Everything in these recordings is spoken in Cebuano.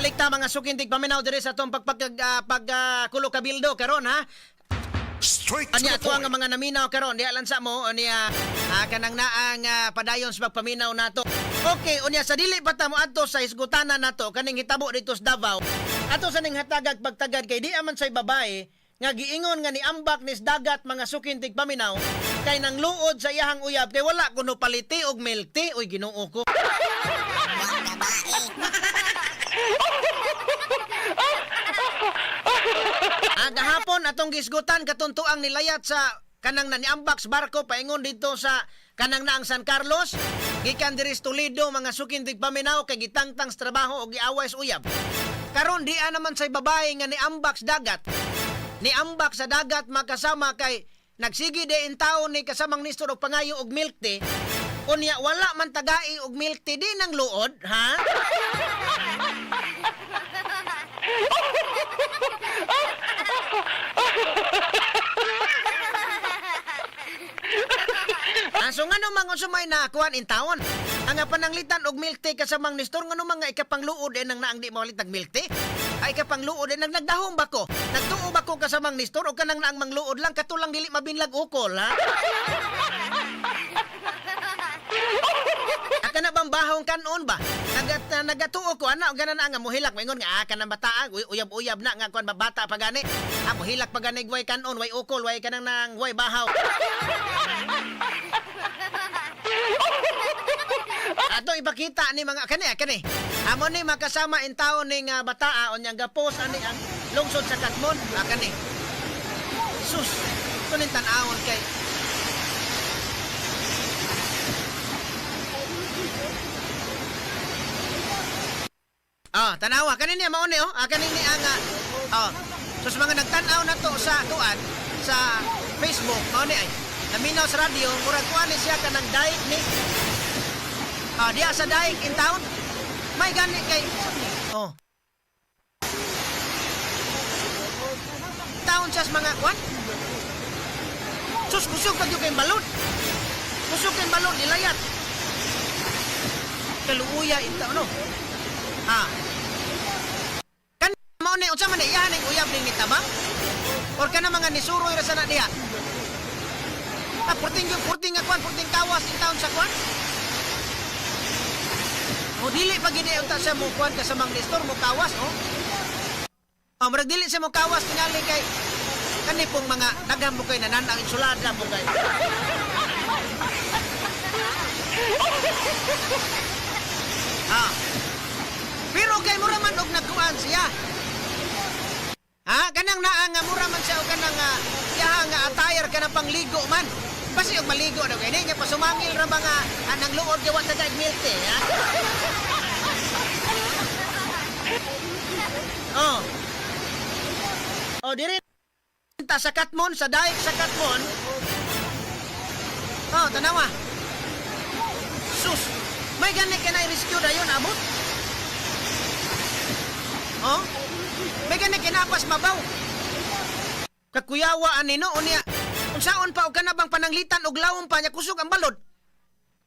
Balik ta, mga suking tigpaminaw, diri sa atong pagpag pag kulo kabildo karon, ha. Straight to Anya the ato ang point. mga naminaw karon diha lang sa mo unya kanang naang padayon sa pagpaminaw nato. Okay, unya sa dili pa ta mo adto sa hisgutanan nato kaning hitabo dito sa Davao. Ato sa ning hatagag pagtagad kay di aman say babae nga giingon nga niambak nis dagat, mga suking tigpaminaw, kay nang luod sa iyahang uyab kay wala kuno paliti og milk tea. Uy, Ginoo ko. Babae. Gahapon atong gisgutan katuntuang nilayat sa kanang naniambak sa barko paingon dito sa kanang naang San Carlos gikan diri sa Toledo, mga suking tigpaminaw, kay gitangtang sa trabaho og giaway sa uyab. Karon di naman say babae nga niambak sa dagat. Niambak sa dagat, makasama, kay nagsige de in taon ni kasamang Nestor og pangayo og milk tea. Unya wala man tagai og milk tea, di nang luod, ha? So ngano mga sumay na kuan in taon? Ang pananglitan og milk tea, kasamang Nestor, ngano mga ikapangluod eh nang naang di mawalit nag milk tea? Ay, ikapangluod eh nang nagdahom ba ko? Nagtuo ba ko, kasamang Nestor, o kanang naang mangluod lang katulang dili mabinlag ukol, ha? Aka na bang bahong kanon ba? Nagatuo ko ana og ganan nga mohilak maingon nga kanang bataa uyab-uyab na nga kuan bata pa gani. Mohilak pa gani way kanon, way ukol, way kanang nang way bahaw. Ato ipakita ni mga kani kani. Amo ni makasama in taon ni nga bataa unyang gapos ani ang lungsod sa Katmon. Kani. Sus, kunin tan-awon kay tanawa kani niya mao ni oh. Kani ni ang So sa mga nagtan-aw na to sa tuan sa Facebook mao ni ay naminaw sa radyo, murag kuan ni siya kanang daik ni. Diya sa daik in town. May gani kay oh. Taon siya sa mga kuan. Sus, kusog pa gyud kay balon. Kusog kay balon nilayat. Kaluuya in town no. Kan mao ni unsa man ni iyahan ning uyab ning nitabang? Or kana mga nisuroy ra sana diha? Purting yung purting nga kuan, purting kawas in town sa kuan. O dili pa gid unta siya mo kuan kasamang Nestor mo kawas oh. Oh, murag dili siya mo kawas tingali kay kani pong mga daghan mo kay nanan-ang insulada mo kay. Pero kay mura man og nagkuan siya. Ha, kanang naa nga mura man siya og kanang iyaha nga attire kanang pangligo man. Basi og maligo daw kay niya pasumangil ra ba nga nang luod gawa ta kag milk tea, ha? Oh. Oh, diri ta sa Katmon, sa daik sa Katmon. Oh, tanawa. Sus, may gani ka na rescue dayon abot. Oh? May gani kinapas mabaw. Kakuyawa ani no unya. Unsaon pa og kana bang pananglitan og lawom pa nya kusog ang balod.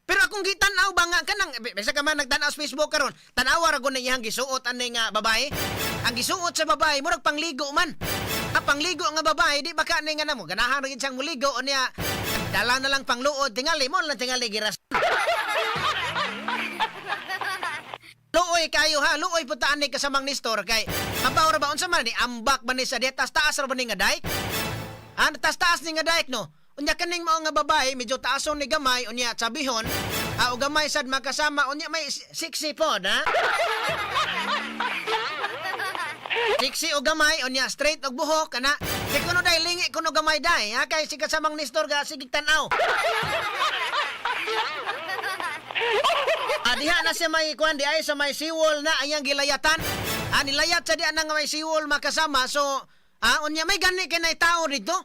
Pero akong gitan-aw ba nga kanang bisa ka man nagtan-aw sa Facebook karon, tan-awa ra gud na iyang gisuot ani nga babae. Ang gisuot sa babae murag pangligo man. Pangligo nga babae di ba ka ni nga namo ganahan ra gid siyang muligo unya dala na lang pangluod tingali mo lang tingali giras. Luoy kayo ha, luoy putaan ni kasamang Nestor kay mabaw ra ba unsa man ni ambak ba ni sa diya taas ra ba ni nga dike? Taas taas ni nga dike no. Unya kaning mao nga babae medyo taason ni gamay unya sabihon, o gamay sad makasama unya may sexy pod ha. Sexy o gamay unya straight og buhok kana. Di kuno dai lingi kuno gamay dai ha kay si kasamang Nestor ga sige tan-aw. Diha na siya may kuan di ay sa may seawall na ayang gilayatan. Nilayat sa diha na nga may seawall makasama. So, unya may gani kay nay tao dito.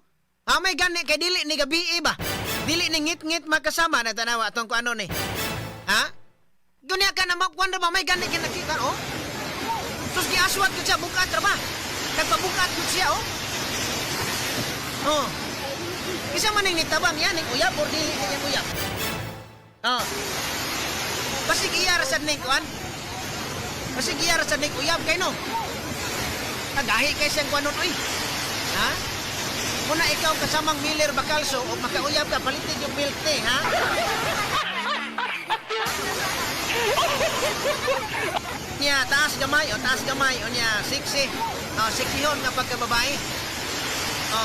May gani kay dili ni gabi ba. Dili ni ngit-ngit makasama na tanawa atong kuano ni. Ha? Gunya ka na makuan ra ba may gani kay nakita oh. Sus giaswat gud siya bukat ra ba. Nagpabukat gud siya oh. Oh. Isa man ning nitabang yan ning uyab or dili ni iyang uyab. Oh. Basig iya ra sad ning kuan. Basig iya ra sad ning uyab kay no. Kagahi kay siyang kuanon oy. Ha? Muna ikaw kasamang Miller Bacalso o makauyab ka palitin yung milk tea, ha? Niya, taas gamay, o taas gamay, o niya, sexy. O, sexyhon nga pagkababae. O.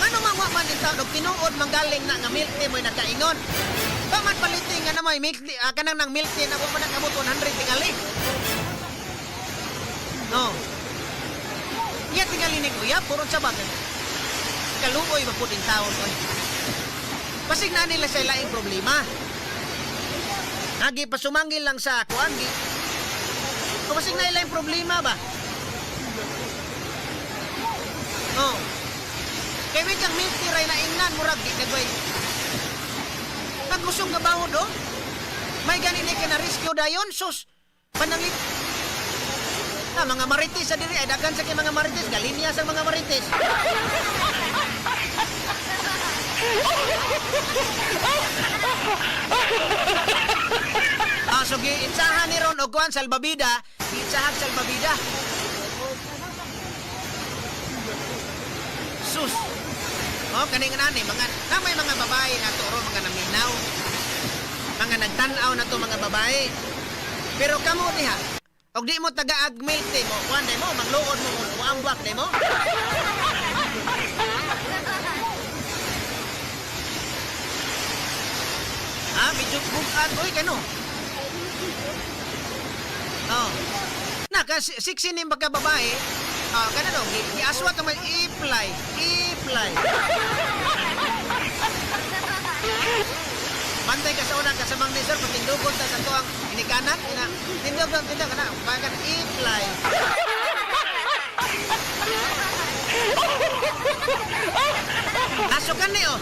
Ano man wa man din taon, og tinuod manggaling na nga milk tea mo'y nakaingon. Ba man palitin nga na may milk tea, kanang nang milk tea na wa man nakabot 100 tingali. No. Iya tingali ning uyab, puro sa bagay. Kaluoy ba po din taon, oy. Pasig na nila sa ilaing problema. Agi pasumangil lang sa kuan gi. Pasig na ilaing problema ba? Oh. Kay wig ang milk tea ray naingnan murag di kagway. Pagusong nga bawod oh. May gani ni ka na rescue dayon sus. Pananglit na mga marites sa diri ay daghan sa kay mga marites galinya sa mga marites. Ah, so giitsahan ni ron og kuan salbabida, giitsahan salbabida. Sus. Oh, kaning nani mga na may mga babae na to ron mga naminaw. Mga nagtan-aw na to mga babae. Pero kamo diha, og di mo tagaag milk tea mo, kuan day mo, mangluod mo, muambak day mo. Ah, medyo bugat oy kano. Oh. Na kasi sexy ning pagka babae. Ah, kana do, giaswa ka man i-fly, i-fly. Bantay ka sa una kasamang ni sir, patindugon ta sa tuang inikanan, ina tindog lang tindog kana, baka i-fly. Aso kan ni oh.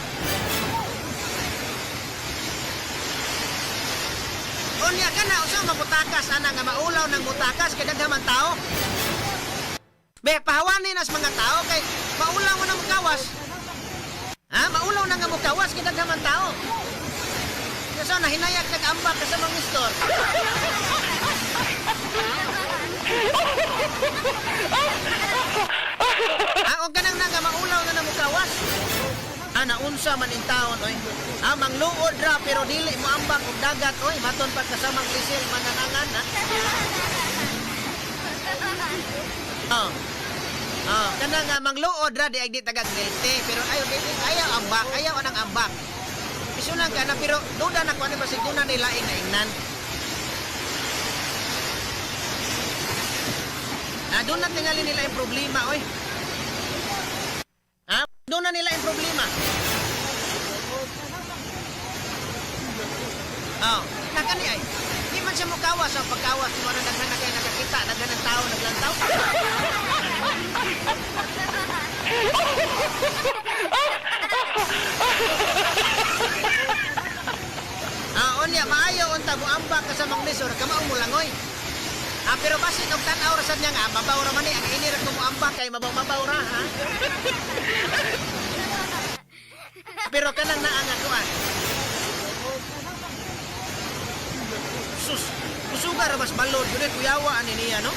Unya ka na, usa maputakas ana nga maulaw ng mutakas kay daghan man tao. Be, pahawanin nas mga tao kay maulaw mo na mukawas. Ha? Maulaw na nga mukawas kay daghan man tao. So, nahinayak nag-ambak ka sa mga store. Ah, og kanang nga maulaw na na mukawas. Ah, naunsa man in taon, oy. Ah, mangluod ra pero dili mo ambak og dagat, oy. Maton pa kasamang lisil mananangan, ha. Oh. Oh, kanang nga mangluod ra di ay di tagag milk pero ayo di ayaw ambak, ayaw anang ambak. Isunan ka na pero duda na ko ani basig duna nila laing naingnan. Ah, doon na tingali nila yung problema, oy. Ha? Doon na nila yung problema. Oh, nakani ay. Di man siya mukawas ang pagkawas mo na daghan na kayo nakakita, daghan ng tao naglantaw. Ah, unya maayo unta muambak ka sa manglisor kamao mo langoy. Ah, pero basin og tan-aw ra sad niya nga mabaw ra man ni ang ini ra ko muambak kay mabaw-mabaw ra ha. Pero kanang naa nga kuan. Sus, kusuga ra mas balod yun kuyawa ani niya no.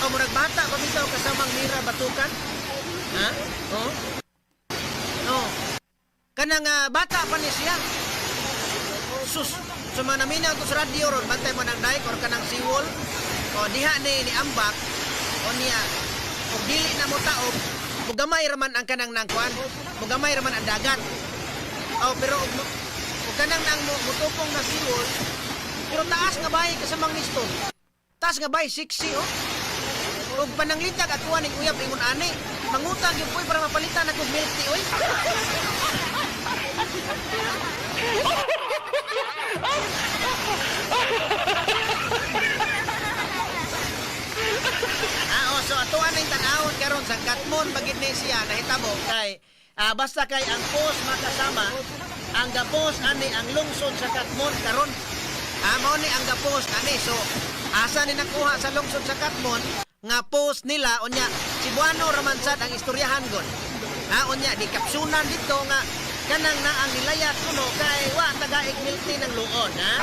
O murag bata pa bitaw kasamang Mira Batukan. Ha? Oh. Oh. Kanang bata pa ni siya. Sus, so mga naminaw to sa radyo ron, bantay mo ng dike or kanang siwol. O diha ni ambak o niya og dili na mo taob, mugamay raman ang kanang nangkuan, mugamay raman ang dagat. O pero og, og kanang nang mutupong na siwol, pero taas nga bahay kasamang nistor. Taas nga bahay 60 oh. Og pananglitag at kuha ning uyab ingon ani. Mangutang gyud koy para mapalitan ako milk tea oy. Ah, oh, so atoan ning tan-awon karon sa Katmon bagid ni siya nahitabo kay basta kay ang post makasama ang gapos ani ang lungsod sa Katmon karon. Ah, mao ni ang gapos ani so asa ni nakuha sa lungsod sa Katmon nga post nila unya Cebuano raman sad ang istoryahan gon. Ah, unya di kapsunan dito nga kanang na ang nilayat kuno kay wa tagaig milk tea ng luon, ha?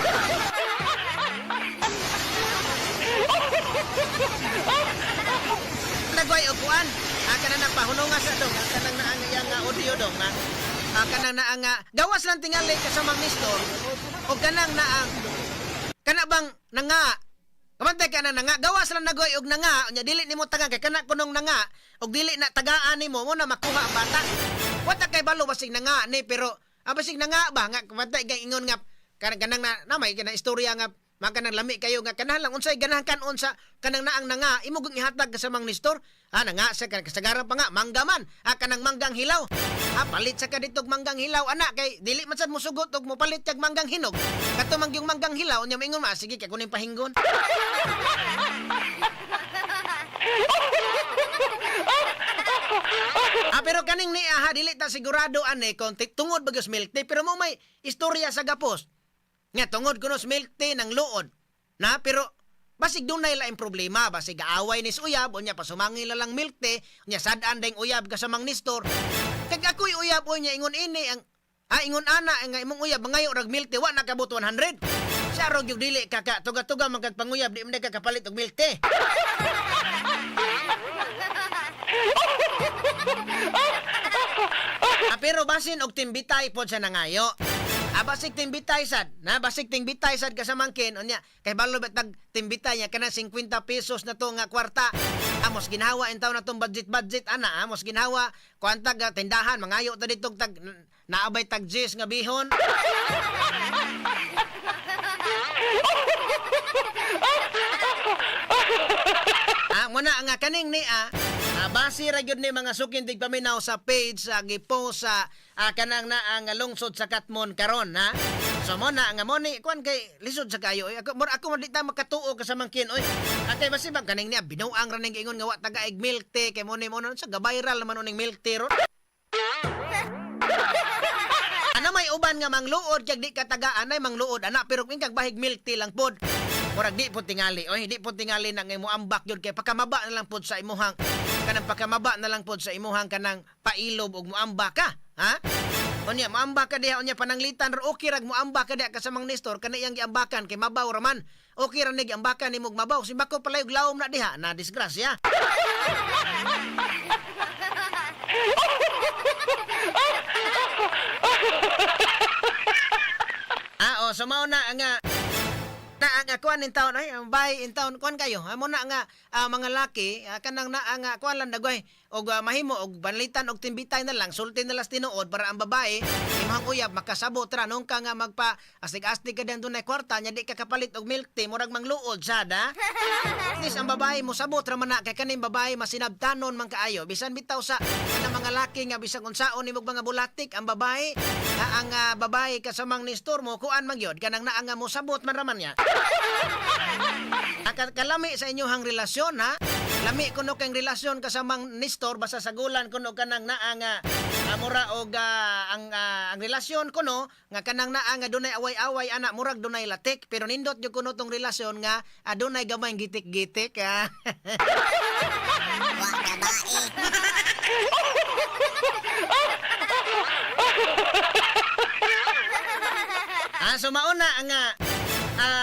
Pahunong nga sa dong, ang kanang naa nga iyang nga audio dong ha. Ah, kanang naa nga gawas lang tingali kasamang Nestor o kanang naang kana bang nanga. Kamantay ka na nanga, gawas lang nagoy og nanga, unya dili nimo taga kay kana kunong nanga og dili na tagaan nimo mo na makuha ang bata. Wa ta kay balo basig nanga ni, pero ang basig nanga ba nga kamantay kay ingon nga kanang kanang na, na may kana istorya nga makanang lami kayo nga kanahan lang unsay ganahan kan-on sa kanang naang nanga imo gyud ihatag ka sa Mang Nestor. Ah, nanga sa kasagaran pa nga mangga man, ah, kanang manggang hilaw. Ah, palit sa kaditog manggang hilaw ana kay dili man sad mosugot og mopalit kag manggang hinog. Kato man gyung manggang hilaw unya moingon ma, sige kay kuning pahinggon. Ah, pero kaning ni aha dili ta sigurado ane kung tungod ba gyud sa milk tea, pero mo may istorya sa gapos. Nga tungod kuno sa milk tea ng luod. Na pero basig dunay laing problema, basig gaaway ni uyab unya pasumangil na lang milk tea, unya sad-an dayng uyab kasamang Nestor. Kag ako'y uyab unya ingon ini ang ah, ingon ana nga imong uyab mangayo rag milk tea wa nakabot 100. Sa rog yung dili ka ka tuga-tuga man kag panguyab di man ka kapalit og milk tea. Ah, pero basin og timbitay pod siya nangayo. Ah, basig timbitay sad. Na basig timbitay sad kasamangkin unya kay balo ba tag timbitay niya kana 50 pesos na to nga kwarta. Amos ginhawa in taon na tong budget budget ana, amos ginhawa kuan tag tindahan mangayo ta dito tag naabay tag G's nga bihon. Ah, muna nga kaning ni ah, ah base ra gyud ni mga sukin tigpaminaw sa page sa gipost sa kanang naa nga lungsod sa Katmon karon ha. So mo na nga mo ni kuan kay lisod sa kayo oy. Ako mura ako man di ta makatuo ka sa mangkin oy. Ah, kay basi ba kaning niya binuang ra ning giingon nga wa taga milk tea kay mo ni mo na sa viral naman uning milk tea ron. Ana may uban nga mangluod kag di ka tagaan ay mangluod ana, pero kung kag bahig milk tea lang pod. Murag di pod tingali oy, di pod tingali na ngay moambak gyud kay pakamaba na lang pod sa imuhang kanang pakamaba na lang pod sa imuhang kanang pailob og moamba ka, ha? Unya moamba ka diha unya pananglitan ro okay rag moamba ka diha kasamang Nestor kana iyang giambakan kay mabaw ra man. Okay ra ni giambakan nimo og mabaw simbako palayog lawom na diha na disgrasya. Ah, oh, so mao na nga na ang kuan in town ay ang bay in town kuan kayo. Amo na nga mga laki kanang naa nga kuan lang dagway og mahimo og banlitan og timbitay na lang sulti na lang sa tinuod para ang babae imong uyab makasabot ra nung ka nga magpa astig-astig ka dan dunay kwarta nya di ka kapalit og milk tea murag mangluod sad ha. At least ang babae mo sabot ra man na kay kaning babae masinabtanon man kaayo bisan bitaw sa kanang mga laki nga bisan unsaon nimog mga bulatik ang babae ang babae kasamang ni mo kuan man gyud kanang naa nga mosabot man raman niya. Kalami sa inyohang relasyon ha. Lami kuno kang relasyon kasamang Nestor basta sagulan kuno kanang naa nga mura og ang relasyon kuno nga kanang naa nga dunay away-away ana murag dunay latik pero nindot gyud kuno tong relasyon nga dunay gamay gitik-gitik ha. Wa gabae. Ah, so mauna nga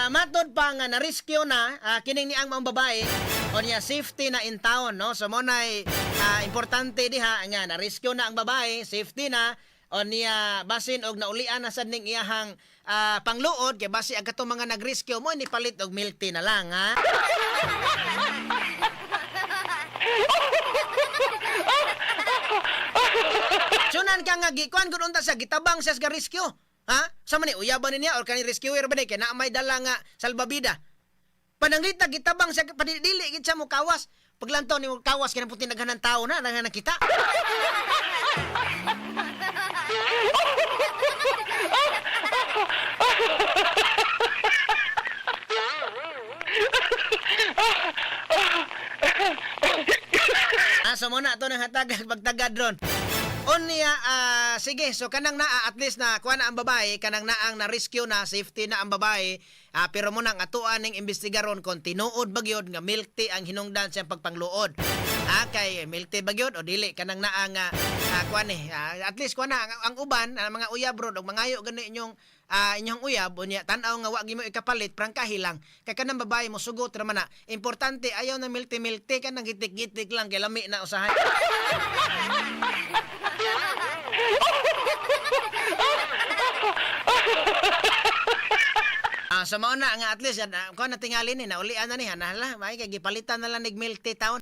matod pa nga na-rescue na kining ni ang maong babae o niya safety na in town no. So mo nay importante diha nga na-rescue na ang babae, safety na o niya basin og naulian na sad ning iyahang pangluod kay basi ang katong mga nag-rescue mo ni palit og milk tea na lang ha. Sunan ka nga gikuan gud unta sa gitabang sa rescue. Ha? Sa man ni uyaban ni niya or kani rescuer ba ni kay naa may dala nga salbabida. Pananglita gitabang sa padili gid siya mo kawas. Paglantaw ni mo kawas kay puti naghanan tao na naghanan kita. Ah, so muna to nang hatag pagtagad ron. Unya, sige, so kanang naa at least na kuha na ang babae, kanang naang na rescue na, safety na ang babae. Pero mo nang atoa ning imbestigaron kung tinuod ba gyud nga milk tea ang hinungdan sa pagpangluod. Kay milk tea ba gyud o dili kanang naa nga kuan eh. At least kuan na ang uban ang mga uyab rod og mangayo gani inyong inyong uyab unya tan-aw nga wa gyud mo ikapalit, prangkahi lang kay kanang babae mo sugot ra man na. Importante ayaw na milk tea, milk tea, kanang gitik-gitik lang kay lami na usahay. Sa mao na nga at least kuan na tingali ni naulian na ni hala may kay gipalitan na lang nig milk tea taon.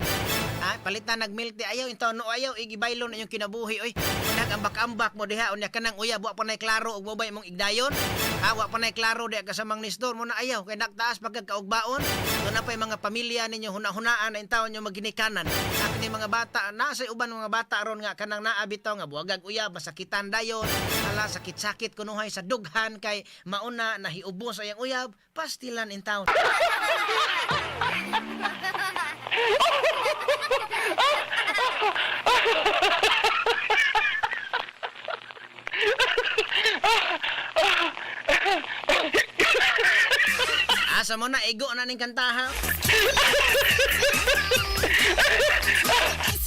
Palitan nag milk tea, ayaw intaw no, ayaw igibaylon na inyong kinabuhi oy. Nagambak-ambak mo diha unya kanang uyab wa pa nay klaro og mobay mong igdayon. Wa pa nay klaro diha kasamang Nestor mo na, ayaw kay nagtaas pagkakaugbaon. Do na pay mga pamilya ninyo huna-hunaan na intaon nyo maginikanan. Kini mga bata nasa uban mga bata ron nga kanang naa bitaw nga buwagag uyab masakitan dayon. Hala, sakit-sakit kunuhay sa dughan kay mauna nahiubos ayang uyab, pastilan in town. Asa mo na igo na ning kantaha. Kiss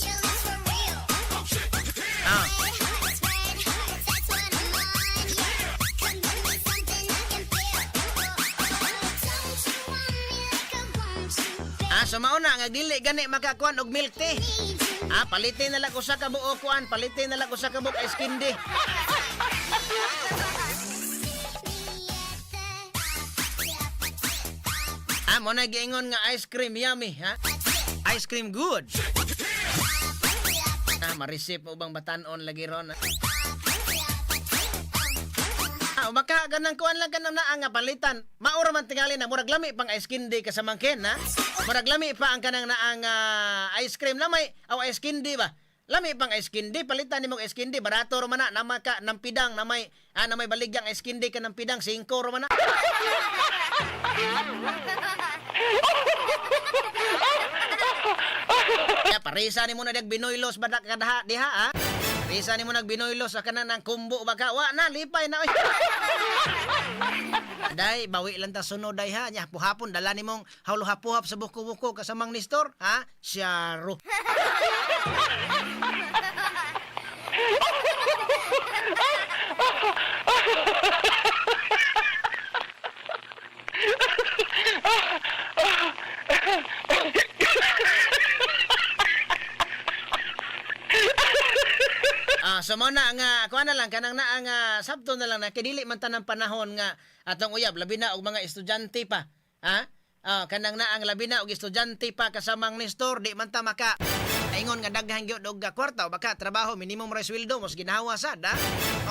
your lips for real. Red, heart's red, that's what I'm on. Yeah, come give me something I can feel. Don't you want me like I want you, babe? So mauna nga dili gani makakuan og milk tea. Need you. Palitin na lang usa ka buok kuan, palitin na lang usa ka buok ice candy. Mo na giingon nga ice cream yummy, ha? Ice cream good. Ma-receive mo bang batanon lagi ron? Baka ganang kuan lang kanang naa nga palitan. Maura man tingali na murag lami pang ice candy kasamangkin, ha? Murag lami pa ang kanang naa nga ice cream lamay aw ice candy ba? Lami pang ice candy, palitan nimo ice candy, barato ra man na, nama ka nampidang namay namay baligyang ice candy ka nampidang 5 ra man na. Ya, parisa ni mo na Binoylos badak kadaha diha ha. Parisa ni mo nag Binoylos sa kanan ng kumbo baka wa na lipay na oy. Day, bawi lang ta sunod day ha. Nya hapon dala nimong hawlo-hapuhap sa buko-buko kasamang Nestor, ha? Siyaro. So mo na nga kuan na lang kanang naa nga sabto na lang na kay dili man tanang panahon nga atong uyab labi na og mga estudyante pa. Ha? Kanang naang labi na og estudyante pa kasamang Nestor, di man ta maka ingon nga daghan gyud og kwarta o baka trabaho minimum ra sweldo mos ginhawa sad ha.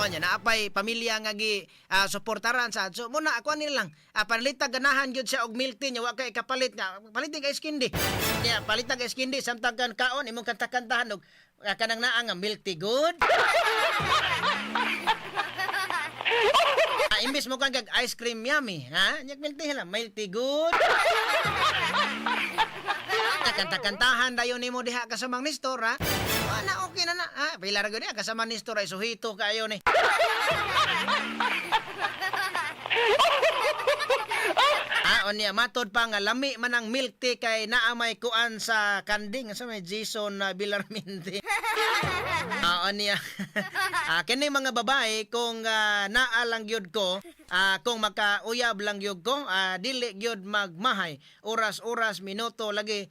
O nya naapay pamilya nga gi suportaran sad. So mo na ako ani lang. Panlita ganahan gyud siya og milk tea nya wa kay kapalit nga palitin kay ice candy. Nya palitan kay ice candy samtang kan kaon imong kanta-kantahan og kanang naa nga milk tea good. Imbis mo kang kag ice cream yummy, ha? Nya milk tea lang, milk tea good. Kanta-kantahan dayon nimo diha kasamang Nestor, ha? Wala, okay na na. Ha? Pila ra gyud diha kasama Nestor ay suhito kayo ni. Unya matod pa nga lami man ang milk tea kay naa may kuan sa kanding sa may Jason na Villarminte. Unya. Kini mga babae kung naa lang gyud ko, kung makauyab lang gyud ko, dili gyud magmahay. Oras-oras minuto lagi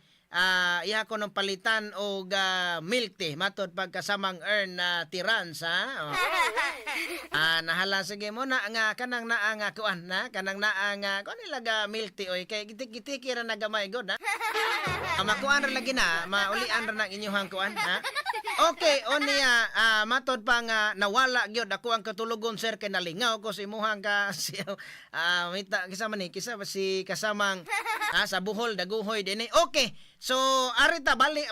iha ko ng palitan og milk tea matod pagkasamang earn na tirans ha. Oh. Nahala sige mo na nga kanang naa nga kuan na kanang naa nga kuan nila ga milk tea oy kay gitik-gitiki ra na gamay god ha. Makuan ra lagi na, maulian ra nang inyuhang kuan ha. Okay, unya matod pa nga nawala gyud ako ang katulugon sir kay nalingaw ko sa imuhang ka siyaw. Mita kisa man ni kisa si kasamang sa Bohol daguhoy dinhi. Okay. So arita bali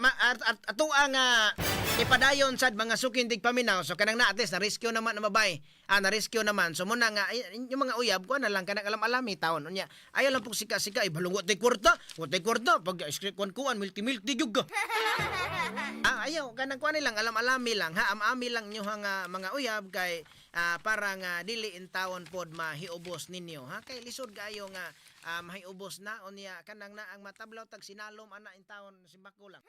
atua nga Ipadayon sad, mga suking tigpaminaw. So kanang na at least na rescue naman na babae. Ah, na rescue naman. So muna nga yung mga uyab ko na lang kanang alam-alami taon. Unya ayaw lang pug sika-sika ay balong wa tay kwarta, wa tay kwarta pag kuan kuan milk tea gyud ka. Ah, ayaw kanang kuan lang, alam-alami lang ha, am-ami lang nyo nga mga uyab kay para nga dili in taon pod mahiubos ninyo ha, kay lisod kaayo nga mahiubos na. Unya kanang na ang matablaw tag sinalom ana in taon, simbako lang.